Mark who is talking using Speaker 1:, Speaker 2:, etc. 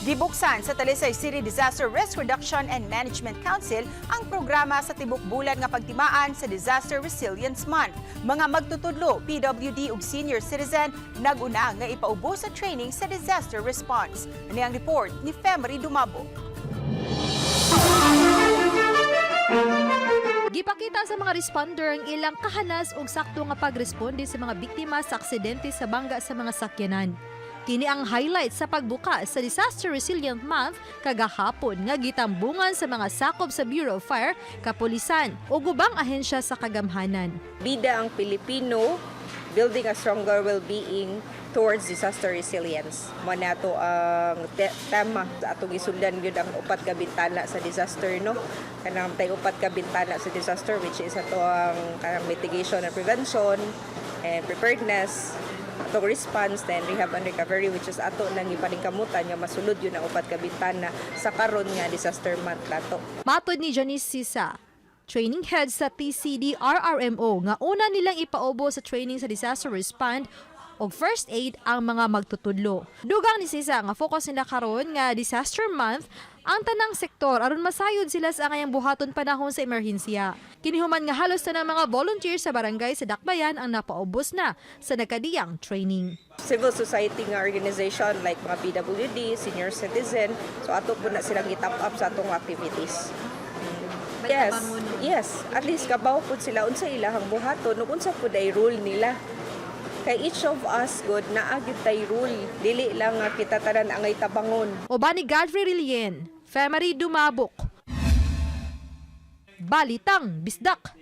Speaker 1: Gibuksan sa Talisay City Disaster Risk Reduction and Management Council ang programa sa tibok bulan nga pagtimaan sa Disaster Resilience Month. Mga magtutudlo, PWD ug senior citizen nag-una nga ipaubo sa training sa disaster response. Ani ang report ni Femery Dumabo.
Speaker 2: Gipakita sa mga responder ang ilang kahanas ug sakto nga pagresponde sa mga biktima sa aksidente sa bangga sa mga sakyanan. Kini ang highlight sa pagbuka sa Disaster Resilient Month kagahapon nga gitambungan sa mga sakop sa Bureau of Fire, kapulisan ug ubang ahensya sa kagamhanan.
Speaker 3: Bida ang Pilipino, building a stronger well-being towards disaster resilience. Mo na ato ang tema atong gisundan gyud ang upat ka bintana sa disaster, no? Kanang tay upat ka bintana sa disaster, which is ato ang kanang mitigation and prevention and preparedness, atong response, then rehab and recovery, which is ato nang ipaningkamutan nga masulod yun ang upat ka bintana sa karon nga disaster month nato.
Speaker 2: Matod ni Janice Sisa, training head sa TCD RRMO, nga una nilang ipaubo sa training sa disaster response og first aid ang mga magtutudlo. Dugang ni Sisa nga focus nila karon nga disaster month ang tanang sektor aron masayod sila sa angayang buhaton panahon sa emerhensiya. Kinihuman nga halos tanang mga volunteer sa barangay sa Dakbayan ang napaubos na sa nagkadiyang training.
Speaker 3: Civil society nga organization like mga PWD, senior citizen, so ato po na silang i-top up sa atong activities. Yes. At least kabaw pud sila unsa ilahang buhaton ug unsa pud ay role nila. Kay each of us good naa gyud tay role. Dili lang nga kita tanan angay tabangon.
Speaker 2: Uban ni Godfrey Rilien, Femery Dumabok. Balitang Bisdak.